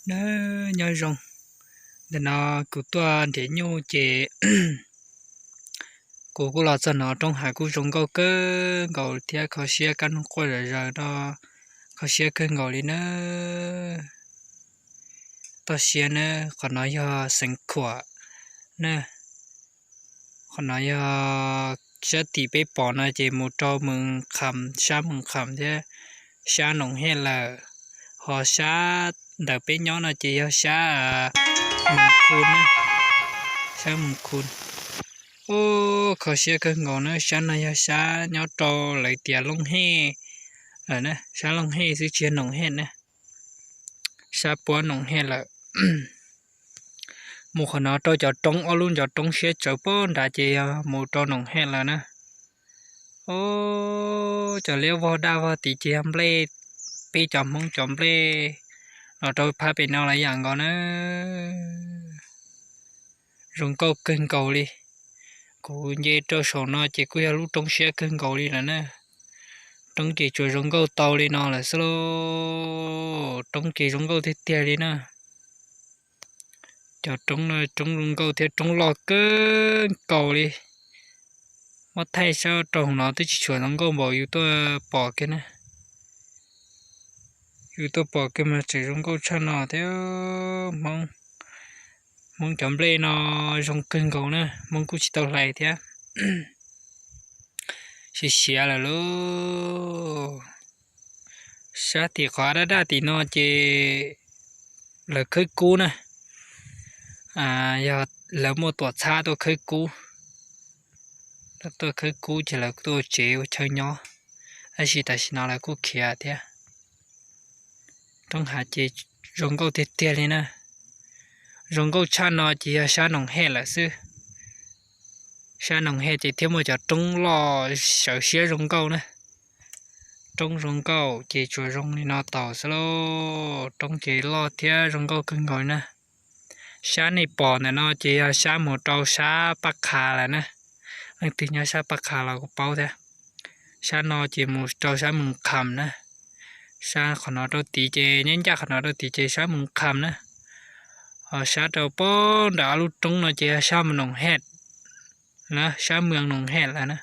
Nyob zoo, ntawm no kuv tuaj nrhiav nyuj ces kuv kuj los txog no, roob hav kuj zoo nkauj kawg nkaus thiab kho siab, kab noog quaj zom zaws no, kho siab kawg nkaus li na. Toj siab na, qhov no yog Xeev Khuam na. Qhov no yog sab tim peb pom no ces mus rau Moos Kham, sab Moos Kham thiab sab Noom Hej lawm. Ho sab ntawm peb nyob no ces yog sab Moos Khu, sab Moos Khu. Ub, kho siab kawg nkaus na, sab no yog sab nyob rau lawv tias Looj Hej lawm na, sab Looj Hej xwb tsis yog Noom Hej na, sab puab Noom Hej lawm. Mus qhov no rau cov roob, ob lub ncov roob siab tsawv puag nrad ces yog mus rau Noom Hej lawm na. Ub, cov liab vog daj vog tid ces yog nplej, peb cov Hmoob cov nplej los rau phab pem no lawv yam nkaus na. Zoo nkauj kawg nkaus li. Kuv nce rau saum no ces kuj yog lub roob siab kawg nkaus li lawm na. Roob ces tsuas zoo nkauj tau li no lawm xwb lauj. Roob ces zoo nkauj tiag tiag li na. Cov roob no roob zoo nkauj thiab roob loj kawg nkaus li. Muab thaij saib rau hauv no twb tsis tshua zoo nkauj npaum yus tuaj pom kiag na. Yus tuaj pom kiag mas tseem zoo nkauj tshaj no thiab. Hmoob, Hmoob cov nplej no zoo kawg nkaus na, Hmoob kuj tsis tau hlais thiab. Siav siav lawm lauj. Sab tim qhov daj daj tim no ces lawv khawb kub na. Yog lawv muaj tuam txhab tuaj khawb kub, tuaj khawb kub ces lawv tuaj ua tsev ua chaw nyob, tab sis tam sim no lawv kuj khiav thiab. Roob hav ces zoo nkauj tiag tiag li na. Zoo nkauj tshaj no ces yog sab Noom Hej lawm xwb. Sab Noom Hej ces thiaj muaj cov roob loj sawv siab zoo nkauj na. Roob zoo nkauj ces tsuas zoo li no tau xwb lauj. Roob ces loj thiab zoo nkauj kawg nkaus li na. Sab nej pom ntawm no ces yog sab mus rau sab Paj Qha lawm na. Leej twg nyob sab Paj Qha los kuj paub thiab. Sab no ces mus rau sab Moos Kham na. Sab qhov no rau tid ces, nyob ncaj qhov no rau tid ces sab Moos Kham na. Ho sab rau puag nram ob lub roob no ces yog sab Moos Noom Hej na, sab Moos Noom Hej lawm na.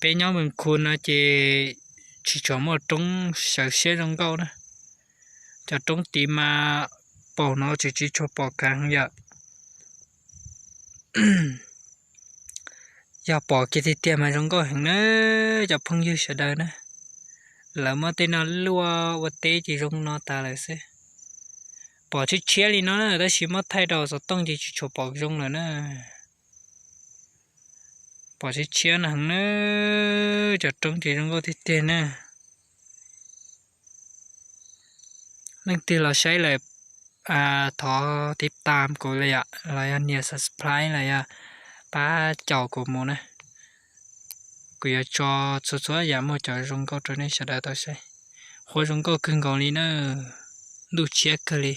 Peb nyob Moos Khu no ces tsis tshua muaj roob sawv siab zoo nkauj na. Cov roob tid mas paum no tseem tsis tshua pom kaav heev yom. Yog pom kiag tiag tiag mas zoo nkauj heev na cov phooj ywg sawv daws na. Lawv muab tej no luaj ua teb ces zoo no tas lawm xwb. Pom tshiab tshiab li no na, tab sis muab thaij rau xov tooj ces tsis tshua pom zoo lawm na. Pom tshiab tshiab no heev na, cov roob ces zoo nkauj tiag tiag na. Leej twg los saib lawm thov tiv tam kuv los yog nias subscribe los yog pab caum kuv mus na. Kuv yuav tso txhua txhua yam muaj cov zoo nkauj rau nej sawv daws tau saib. Qhuav zoo nkauj kawg nkaus li na, ntuj tshiab kawg li.